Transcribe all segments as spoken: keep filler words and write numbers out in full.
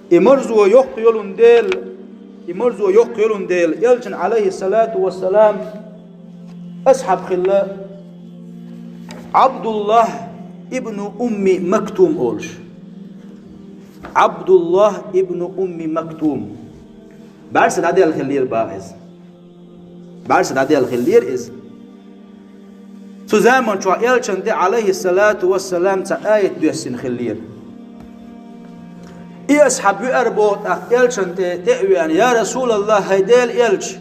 И марзо йоккха йолун дела, и марзо йоккха йолун дела, элчан, алейхиссалату вассалам, асхьаб хилла Абдуллах ибн Умми Мактум олуш. Абдуллах ибн Умми Мактум. БӀаьрса дӀаделла хиллера бах иза. БӀаьрса дӀаделла хиллера иза. Цу заман чохь элчан тӀе, алейхиссалату вассалам, цхьа аят доьссина хиллера. И асхьаб веара боху тӀаккха элчан тӀе, тӀе а веана: «Я Расулаллах, хӀай Делан элча,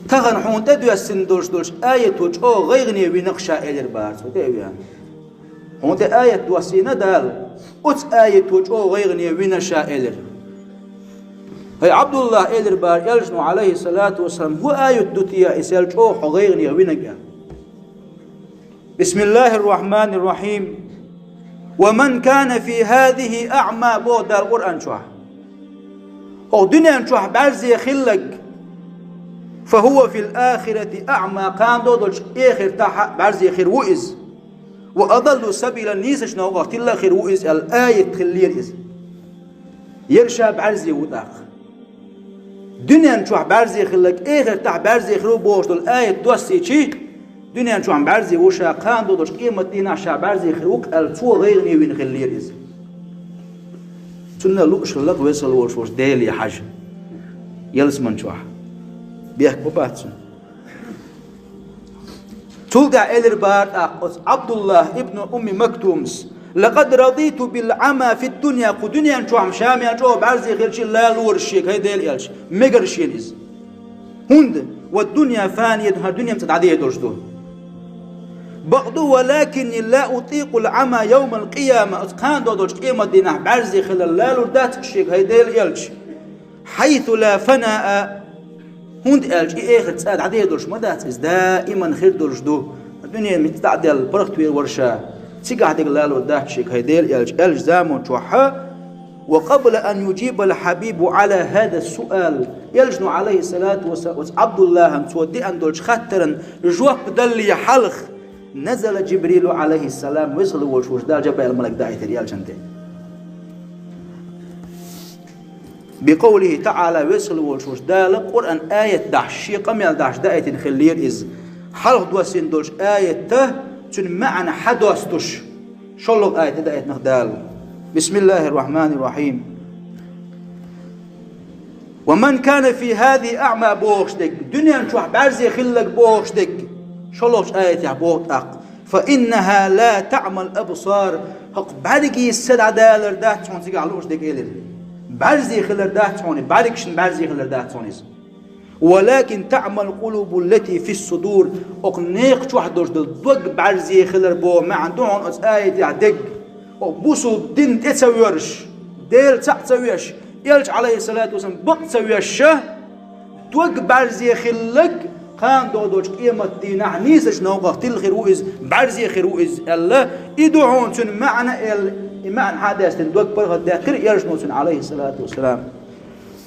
тахана хьуна тӀедоьссина долуш долчу аято чӀогӀа гӀайгӀане вина-кх ша», — элира бара цо тӀе а веана. «Хьуна тӀе аят доссийна Дала, оцу аято чӀогӀа гӀайгӀане вина ша», — элира. ХӀай Абдуллах, элира бара элчано, алейхиссалату вассалам: «ХӀун аят ду те иза чӀогӀа хьо гӀайгӀане винарг?» — аьлла. Бисмиллахир-рахманир-рахим. «Ва ман кана фи хазихи аъма», — боху Дала Къуръан чохь. «ХӀокху дуьнен чохь бӀаьрзе хилларг, фа хӀува фил ахирати аъма», — кхана долчу эхартахь бӀаьрзе хир ву иза. «Ва адаллу сабила», — нийсачу новкъахь тилла а хир ву иза аьлла аят хиллера иза. Яра ша бӀаьрзе ву тӀаккха. Дуьнен чохь бӀаьрзе хилларг, эхартахь бӀаьрзе хир ву бохуш долу аят доссийчи, дуьнен чохь бӀаьрзе ву ша, кхана долчу къематдийнахь ша бӀаьрзе хир ву-кх аьлла, цо гӀайгӀане вина хиллера иза. Цунна лууш хилла-кх веза хила волуш волчу Деле хьажа ялсаман чохь. Бехк ма бац цунна. Цул тӀаьхьа элира бара тӀаккха оцу Абдуллах ибн Умми Мактумс: «Лакъад радиту бил аъма фид дунья», кху дуьнен чохь ша мел чӀогӀа бӀаьрзе хилчи лалора шега, хӀай Делан элча, мегара шена иза. ХӀунда: «Ва дунья фаниятун», хӀара дуьне-м цкъа дӀадер долуш ду. Бакъду: «Валакинни ла утикъул аъма явмал къияма», оцу кхана долчу къематдийнахь бӀаьрзе хилар лалур дац-кх шега, хӀай Делан элча. «Хьайсу ла фанаа», хӀунда аьлча и эхарт цкъа дӀадер долуш ма дац иза, даиман хир долуш ду. Дуьне мича дӀа а даьлла, паргӀатвер вара ша. Цигахь дерг лалур дац шега, хӀай Делан элча, аьллачу заман чохь. «Ва къабла ан южибал хьабибу Ӏала хаза суал», элчано, алейхиссалату вассалам, оцу Абдуллахана цо деана долчу хаттаран жоп далале хьалха, «назала Джибрилу, алейхиссалам», веза хила волуш волчу Дала Джабраил малик даийтира элчан тӀе. «Бикъавлихи таъала», веза хила волуш волчу Дала Къуръан аят дахьаш, шен къамел дахьаш даийтина хиллера иза. Хьалха доссийна долчу аятта цуьнан маьӀна хьадостуш, шолгӀа аят даийтина-кх Дала. Бисмиллахир-рахманир-рахим. «Ва ман кана фи хазихи аъма», бохуш дерг, дуьнен чохь бӀаьрзе хилларг бохуш дерг, шолгӀачу аятехь боху тӀаккха: «Фа иннаха ла таъмал абсар», хӀокху бӀаьргий са дӀадалар дац хьуна цигахь лууш дерг, элира. БӀаьрзе хилар дац хьуна, бӀаьргашна бӀаьрзе хилар дац хьуна иза. «Валакин таъмал къулубу ллати фис судур», хӀокху некха чохь долуш долу дог бӀаьрзе хилар боху маьӀна ду хьуна оцу аятехь дерг. ХӀокху бусулба дин тӀе ца воьрзуш, Дела цхьаъ ца веш, элча, алейхиссалату вассалам, бакъ ца веш, дог бӀаьрзе хилларг, кхана догӀу долчу къематдийнахь нийсачу новкъах тилла хир ву иза, бӀаьрзе хир ву иза аьлла, и ду хьуна цуьнан маьӀна аьлла, и маьӀна хьа а даьстина, дог паргӀатдаьккхира элчано цуьнан, алейхиссалату вассалам.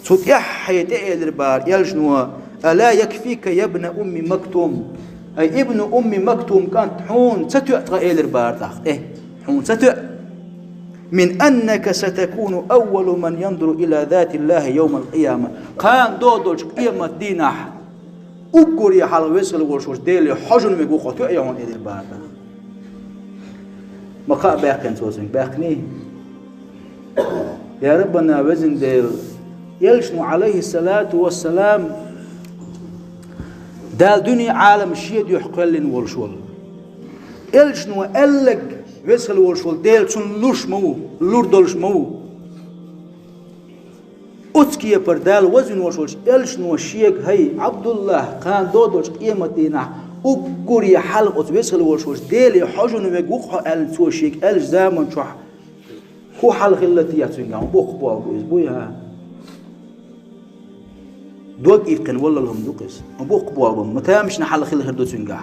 Цу тӀаьххье тӀе элира бара элчано: «Ала якфика, ябна Умми Мактум?» Ай, ибн Умми Мактум кӀант, хьуна ца тоьа тхан, элира бара тӀаккха. Э, хьуна ца тоьа. «Мин аннака сатакуну аввалу ман янзуру ила затиллахи явмал къияма». Кхана догӀу долчу къематдийнахь уггаре хьалха веза хила волуш волчу Деле хьожун верг ву хьо, тоьа я хьуна, элира бара тӀаккха. Ма кхаъ баьккхина цо цуьнга, баьккхиний? Я Раббана, везан Дела, элчано, алейхиссалату вассалам, Дала дуьне, Ӏалам шен дуьхьа кхоьллина волуш волу. Элчано аьлларг веза хила волуш волу Дела цунна луш ма ву, лур долуш ма ву. Оцу кепара Дала вазвина волуш волчу элчано шега: «ХӀай, Абдуллах, кхана догӀу долчу къематдийнахь уггаре хьалха оцу веза хила волуш волчу Деле хьожун верг ву-кх хьо», аьлла, цо шега аьллачу заман чохь, хӀун хьал хилла те цуьнгахь? Ма боккха болх бу иза, буй хьан? Дог иккхина валлал хӀума ду-кх иза. Ма боккха болх бу, ма тамашийна хьал хилла хир ду цуьнгахь.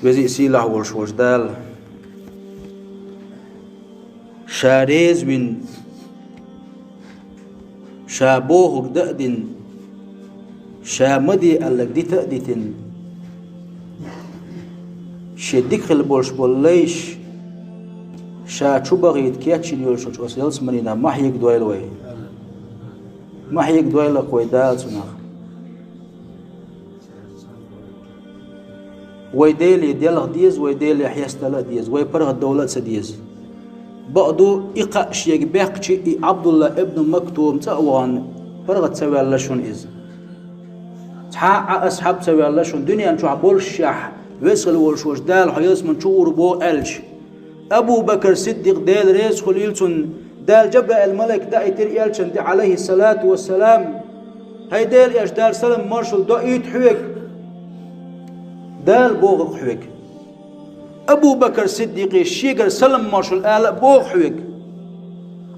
Везий сийлахь волуш волчу Дала, Ша реза вина, Ша бохург дан а дина, Ша ма де аьлларг дита а дитина, шен дика хила болуш болу лайш ша чу бахийта кечйина йолуш йолчу оцу ялсаманина ма хьегадойла вай. Ма хьегадойла-кх вай Дала цунах. Вай Деле делха деза, вай Деле хьестала а деза, вай паргӀатдовла а ца деза. Бакъду, и кхаъ шега баьккхича, и Ӏабдулла ибн Мактум цӀа а вахана, паргӀат ца ваьлла шуна иза. Цхьа а асхьаб ца ваьлла шуна, дуьнен чохь боллушехь, веза хила волуш волчу Дала хьо ялсамани чу гӀур боху аьлча. Абу Бакр Сиддикъ, Дела реза хуьлийла цунна, Дала Джабраил малик даийтира элчанна тӀе, Ӏалайхиссалату вассалам: «ХӀай Делан элча, Дала салам маршалла доуьйту хьоьга, Дала боху-кх хьоьга». Абу Бакр Сиддикъе шегара салам маршалла ала а боху хьоьга.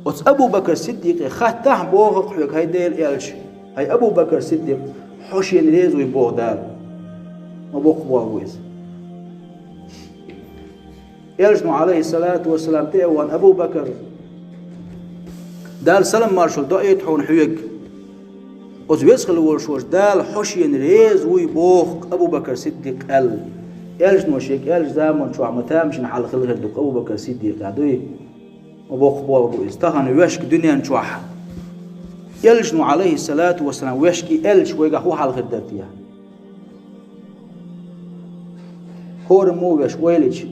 Оцу Абу Бакр Сиддикъе хаттахь боху-кх хьоьга, хӀай Делан элча, хӀай Абу Бакр Сиддикъ, хьо шена реза вуй боху Дала. Ма боккха болх бу иза. Элчано, Ӏалайхиссалату вассалам, тӀе а вахана: «Абу Бакр, Дала салам маршалла доуьйту хьуна хьоьга. Оцу веза хила волуш волчу Дала хьо шена реза вуй боху-кх, Абу Бакр Сиддикъ», аьлла. Элчано шега аьллачу заман чохь ма тамашийна хьал хилла хир ду-кх Абу Бакр Сиддикъан, дуй? Ма боккха болх бу иза. Тахана вешка дуьнен чохь, элчано, Ӏалайхиссалату вассалам, вешка и элча вайгахь хӀун хьал хир дара те? ХӀораммо веш ойла йича,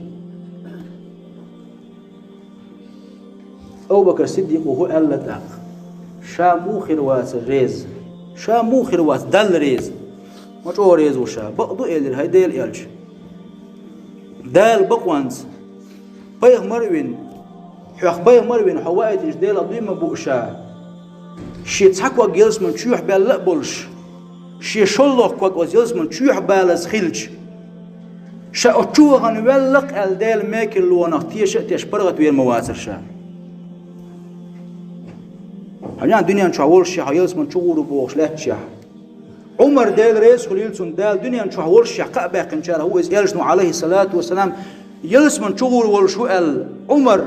Абу Бакр Сиддикъо хӀун аьлла тӀаккха? Ша муха хир вац реза? Ша муха хир вац Далла реза? Ма чӀогӀа реза ву ша. Бакъду, элира, хӀай Делан элча, Дала бакъонца пайхамар а вина, хьох пайхамар а вина, хьо ваийтинчу Делах дуй ма бу ша. Шен цхьа ког ялсамани чоьхьа баьлла а болуш, шен шолгӀа ког оцу ялсамани чоьхьа балаза хилча, ша оцу чу вахана ваьлла-кх аьлла, Делан мекарлонах теша а тешна, паргӀат вер ма вацара ша. Хьан дуьнен чохь волушехь, хьо ялсамани чу гӀур ву бохуш лаьтташехь, Ӏумар, Дела реза хуьлийла цунна, Дала дуьнен чохь волушехь кхаъ баьккхинчарах ву иза, элчано, Ӏалайхиссалату вассалам, ялсамани чу гӀур волуш ву аьлла, Ӏумар.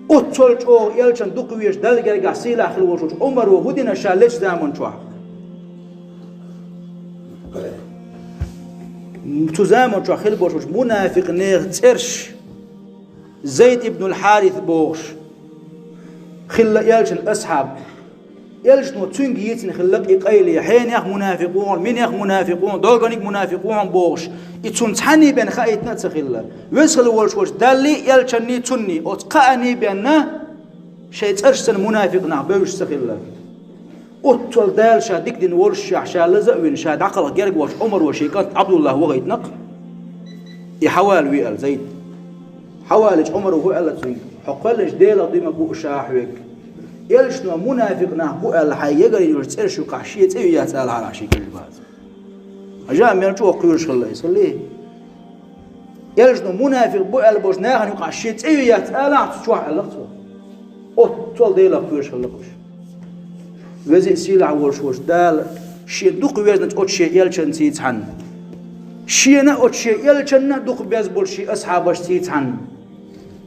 Оццул чӀогӀа элчанна дукха везаш, Далла гергахь сийлахь хила волуш волчу Ӏумаро хӀун дина ша лечу заман чохь? Цу заман чохь хила болуш волчу мунафикъ нехан цӀераш, Зайд ибн аль-Хьарис бохуш, хилла элчан асхьаб. Элчано цуьнга йийцина хилла-кх и къайле: «Хьенех мунафикъ ву хьо, минех мунафикъ ву хьо, догӀаниг мунафикъ ву хьо», – бохуш, и цунна цхьанний бен хаийтина а ца хилла. Веза хила волуш волчу Даллий, элчанний, цунний, оцу кхаанний бен шайн цӀерашца мунафикъ нах бевзаш ца хилла. Оццул Дала ша дика дина волушехь, ша лаза а вина, ша дӀакхалха герга волчу Ӏумаро шен кӀант Ӏабдуллах вахийтина-кх, и хьавалаве аьлла, Зайд. Хьавалийча Ӏумаро хӀун аьлла цуьнга: «Хьо кхоьллинчу Делах дуй ма бу ша хьоьга. Элчано мунафикъ нах бу аьлла хьайн ягарйина йолчу цӀераш юкъахь шен цӀе ю яц алахьара шен кӀелла баца». Хьажа, мел чӀогӀа кхоьруш хилла иза, хиллий? Элчано мунафикъ бу аьлла болчу нахана юкъахь шен цӀе ю яц алахьа цу чохь, аьлла-кх цо. Оццул Делах кхоьруш хилла-кх уьш. Веза а сийлахь волуш волчу Дала шен дукха везначу оцу шен элчанций цхьаьна, шена а, оцу шен элчанна а дукха беза болчу шен асхьабашций цхьаьна,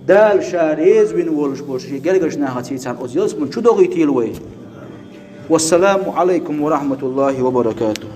Дала ша реза вина волуш болчу шен гергарчу нахаций цхьаьна оцу ялсамани чу дохуьйтийла вай. Вассаламу Ӏалайкум ва рахьматуллахӀи ва баракатухӀ.